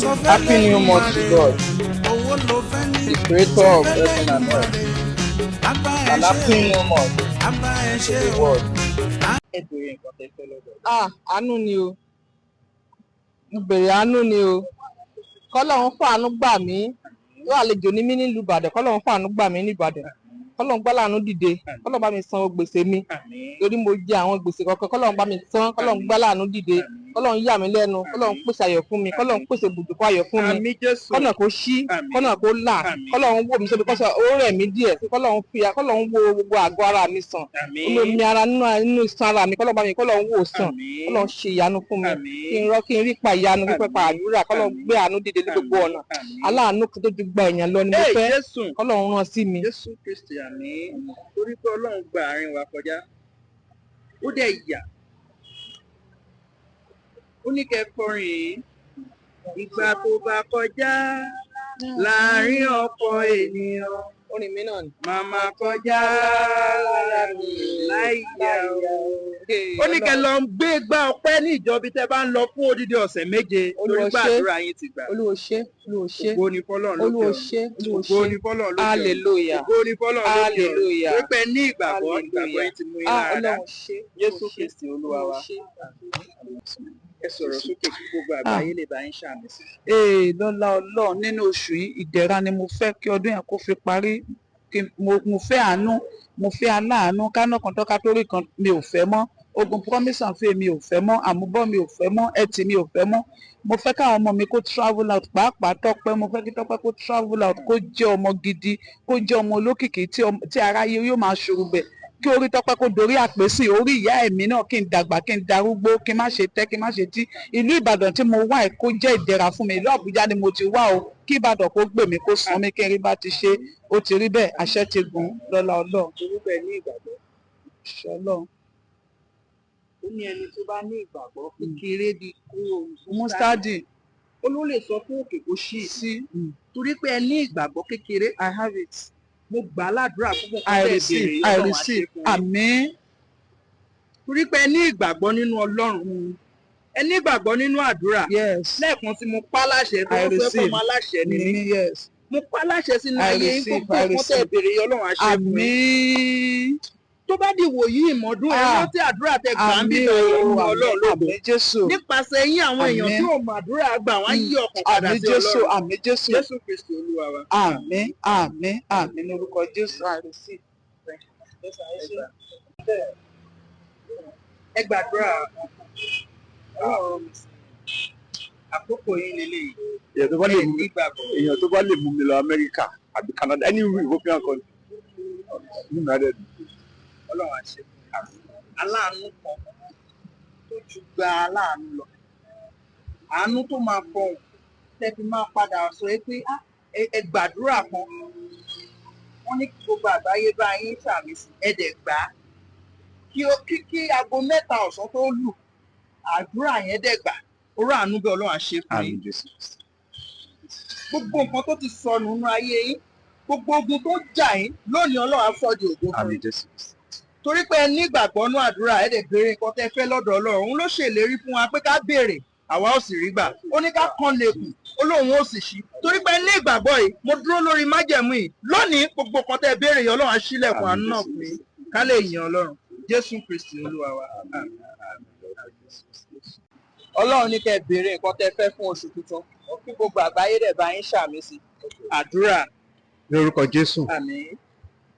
Happy new month to God, the creator of heaven and earth, and happy new month to the world. Ẹ béèrè nǹkan tẹ́ fẹ́ lọ́dọ̀. Ah, àánú ni o. Mo béèrè àánú ni o. Kọ́lọ́run fàánú gbà mí. Yóò àlejò ní mí nílùú Ìbàdàn. Kọ́lọ́run fàánú gbà mí ní Ìbàdàn. Kọ́lọ́run gbá láàánú dìde. Kọ́lọ́run bá mi san gbèsè mi. Torí mo jẹ àwọn gbèsè kọ̀ọ̀kan. Kọ́lọ́run bá mi san. Kọ́lọ́run gbá láàánú dìde. Kọ́lọ́run yà mí lẹ́nu. Kọ́lọ́run pèsè ayọ̀ fún mi. Kọ́lọ́run pèsè ibùdókọ̀ ayọ̀ fún mi. Àmín Jésù. Kọ́nà kó ṣí. Àmín. Kọ́nà kó là. Àmín. Kọ́lọ́run wò mí sóbi kọ́sọ̀ ó rẹ̀ mí díẹ̀. Kọ́lọ́run fi kọ́lọ́run wo gbogbo àgọ́ ara mi sàn. Àmín. Olómi ara nínú iṣan ara mi. Kọ́lọ́run bá mi kọ́lọ́run wò sàn. Àmín. Kọ́lọ́run ṣe ìyanu fún mi. Àmín. Kí n rọ́ kí n rí pa ìyanu pípẹ́ pa àdúrà. Kọ́lọ́run Àmín. gbé àánú dìde ní gbogbo ọ̀nà. Àmín. Aláàánú kan tó ju gba èèyàn lọ ni mo Hey, fẹ́. Jésù. Kọ́lọ́run rán sí mi. Jésù Kristi, àmín. Torí pé Ọlọ́run gba àárín wa kọjá. Ó dẹ̀ yà. Ó ní kẹ́ kọrin yìí. Ìgbà tó bá kọjá láàárín ọ̀pọ̀ ènìyàn. Orin mi náà ni. Màmá kọjá lára mi láì yà ó. Ó ní kẹ́ lọ gbé gbá ọpẹ́ ní ìjọbi tẹ́ bá ń lọ fún odidi ọ̀sẹ̀ 7 torí Olúwa pé ṣé. àdúrà yín ti gbà. Olúwo ṣé, Olúwo ṣé, Ògo ni fọ́lọ́run lókè Olúwo ọ̀run. ṣé, Olúwo Ògo ṣé. ni fọ́lọ́run lókè ọ̀run. Hallelujah. Ògo ni fọ́lọ́run lókè ọ̀run. Hallelujah. Torí pé ẹ ní ìgbàgbọ́, Hallelujah. ìgbàgbọ́ yín ti mú yín Ah, lára dá. Ọlọ́run ṣé. Jésù Olúwo ṣé, Kristi Olúwa Olúwo wa. ṣé. Ẹ sọ̀rọ̀ sókè kí gbogbo àgbáyé lè bá yín ṣàmì sí. Ee, lọ́lá Ọlọ́run, nínú oṣù yìí, ìdẹ̀ra ni mo fẹ́ kí ọdún yẹn kó fi parí. Kí mo fẹ́ àánú, mo fẹ́ aláàánú kánà kan tọ́ka tó rí kan mi ò fẹ́ mọ́. Ogun promise and fail mi ò fẹ́ mọ́. Àmúbọ́ mi ò fẹ́ mọ́. Ẹtì mi ò fẹ́ mọ́. Mo fẹ́ káwọn ọmọ mi kó travel out, pàápàá Tọ́pẹ́. Mo fẹ́ kí Tọ́pẹ́ kó travel out, kó jẹ́ ọmọ gidi, kó jẹ́ ọmọ olókìkí tí aráyé yóò máa ṣòro bẹ̀, kí orí Tọ́pẹ́ kó dorí àpèsè orí ìyá ẹ̀mí náà, kí n dàgbà, kí n darúgbó, kí n má ṣe tẹ́, kí n má ṣe tí. Ìlú Ìbàdàn tí mo wá ẹ̀ kó jẹ́ ìdẹ̀ra fún mi. Ìlú Àbújá ni mo ti wá o. Kí Ìbàdàn kó gbè mí, kó san mí, kí n rí bá ti ṣe. Ó ti rí bẹ́ẹ̀, àṣẹ ti gùn lọ́lá Ọlọ́run. Torí pé ẹ ní ìgbàgbọ́. Ṣe Ọlọ́run. Ó ní ẹni tó bá ní ìgbàgbọ́ kékeré bíi kóró Mustadi. Ó ló lè sọ fún òkè kó ṣí. Sí. Torí pé ẹ ní ìgbàgbọ́ kékeré. I have it. Mo gbà á ládùúrà fún nǹkan I tẹ́ ẹ béèrè receive. yìí, I Ọlọ́run á ṣe receive. fún yín. Àmín. Torí pé ẹ ní ìgbàgbọ́ nínú Ọlọ́run. Ẹ ní ìgbàgbọ́ nínú àdúrà. Yes. Lẹ́ẹ̀kan tí mo pa láṣẹ tó I wọ́n sọ pé receive. ọmọ aláṣẹ ni mí. Ní yes. Mo pa láṣẹ sínú I ayé yín, receive, gbogbo I nǹkan tẹ́ ẹ receive. béèrè yìí, Ọlọ́run á ṣe fún yín. Àmín. Tó bá di wòyí ìmọ̀dún, ẹ Ah. rántí àdúrà tẹ́ gbà ń Àmín bíbẹ̀ o. yìí, Àmín. Ọlọ́run lógo. Àmín Jésù. Nípasẹ̀ yín, àwọn èèyàn Àmín. tí ò mọ̀ àdúrà gbà, wọ́n á yí ọkàn padà Àmín sí Jésù. Ọlọ́run. Àmín Jésù. Jésù Kristi Olúwa wa. Àmín, àmín, àmín lórúkọ Jésù. I receive. Ẹ gbàdúrà. Ọlọ́run mi sí àkókò yín lélẹ́yìí. Èèyàn tó bá lè Ẹ mú ní ìgbàgbọ́. Èèyàn tó bá lè mú mi lọ Amẹ́ríkà àbí Canada, any European country, inú mi á dẹ̀ dùn. Ọlọ́run á ṣe fún yín. Aláàánú kan tó ju gba aláàánú lọ, àánú tó máa fọhùn tẹ́ fi máa padà sọ ẹ pé, "Ah, ẹ gbàdúrà kan, wọ́n ní kí gbogbo àgbáyé bá yín sàmì sí, ẹ dẹ̀ gbà á." Kí ó kí aago 3 ọ̀sán tó lù, àdúrà yẹn dẹ̀ gbà. Orú àánú bẹ́ẹ̀, Ọlọ́run á ṣe fún yín. Àmín Jésù. Gbogbo nǹkan tó ti sọnù nínú ayé yín, gbogbo ogun tó ń jà yín lónìí, Ọlọ́run á sọ di ògo fún Àmín yín. Jésù. Torí pé ẹ ní ìgbàgbọ́ nú àdúrà, ẹ dẹ̀ béèrè nǹkan tẹ́ fẹ́ lọ́dọ̀ Ọlọ́run. Òun ló ṣèlérí fún wa pé ká béèrè, àwa ó sì rí gbà. Ó ní ká kan lẹ̀kùn, ó lóun ó sì ṣí. Torí pé ẹ ní ìgbàgbọ́ yìí, mo dúró lórí májẹ̀mú yìí lónìí, gbogbo nǹkan tẹ́ béèrè yìí, Ọlọ́run á ṣílẹ̀kùn àánú náà fún yín, ká lè yìn Ọlọ́run. Jésù Kristi Olúwa wa. Àmín. Ọlọ́run ní kẹ́ ẹ béèrè nǹkan tẹ́ fẹ́ fún oṣù tuntun, kí gbogbo àgbáyé dẹ̀ bá yín ṣàmì sí àdúrà. Ní orúkọ Jésù. Àmín.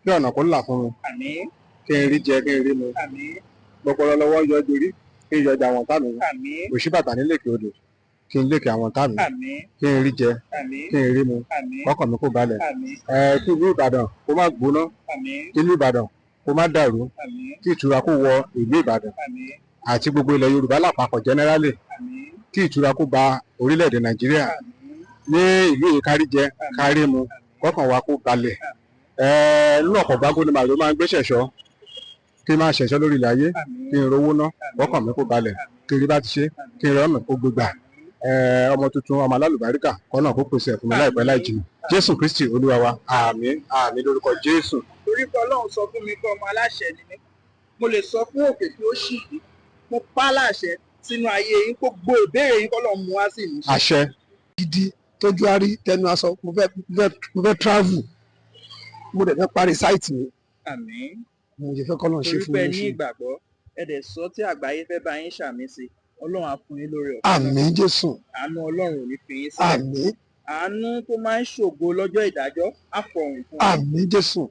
Kí ọ̀nà kó là fún mi. Àmín. Kí n rí jẹ, kí n rí mu. Àmín. Gbọpọlọ lọ́wọ́ yọ jorí, kí n yọjà àwọn tá mi. Àmín. Òṣìbàtà nílèkè odò, kí n lékè àwọn tá mi. Àmín. Kí n rí jẹ. Àmín. Kí n rí mu. Àmín. Kọ́kàn mi kó balẹ̀. Àmín. Ẹ kí ìlú Ìbàdàn kó má gbóná. Àmín. Kí ìlú Ìbàdàn kó má dàrú. Àmín. Kí ìtura kó wọ ìlú Ìbàdàn Àmín. àti gbogbo ilẹ̀ Yorùbá lápapọ̀ generally. Àmín. Kí ìtura kó ba orílẹ̀-èdè Nàìjíríà. Àmín. Ní ìlú yìí, kárí jẹ, kárí mu, kọ́kàn wa kó balẹ̀. Ẹ nínú ọ̀pọ̀ gbágbó ni màá ló máa ń gbé ṣẹ̀ṣọ́, kí n máa ṣẹ̀ṣọ́ lórí ilẹ̀ ayé. Àmín. Kí n rówó ná, kọ́kàn mi kó balẹ̀, kí n rí bá ti ṣe, kí n rọ́ọ̀nà kó gbégbà. Ọmọ tuntun, ọmọ alálùbáríkà, kọ́nà kó pèsè ẹ̀ fún mi láìpẹ́ láì jìnnà. Jésù Kristi Olúwa wa, àmín, àmín lórúkọ Jésù. Torí pé Ọlọ́run sọ fún mi pé ọmọ aláṣẹ ni mí, mo lè sọ fún òkè tí ó ṣì dé. Mo pa á láṣẹ sínú ayé yín, gbogbo ìbéèrè yín, kọ́lọ́run mú wá sí ìmúṣẹ. Àṣẹ. Gidi tójú àárí tẹnu aṣọ. Mo fẹ́ travel, mo dẹ̀ fẹ́ parí site mi. Àmín. Mo ṣe fẹ́ kọ́lọ́run ṣe Torí fún pé mi ẹ ní lóṣù. ìgbàgbọ́, ẹ dẹ̀ sọ tí àgbáyé fẹ́ bá yín ṣàmì sí, Ọlọ́run á fún yín lórí ọ̀fẹ́ náà. Àmín Jésù. Àánú Ọlọ́run ò ní fi yín sílẹ̀. Àmín. Àánú tó máa ń ṣògo lọ́jọ́ ìdájọ́ á fọhùn fún wa. Àmín Jésù.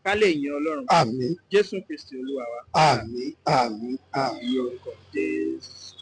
Ká lè yin Ọlọ́run. Àmín. Jésù Kristi Olúwa wa. Àmín, àmín, àmín. Orúkọ Jésù.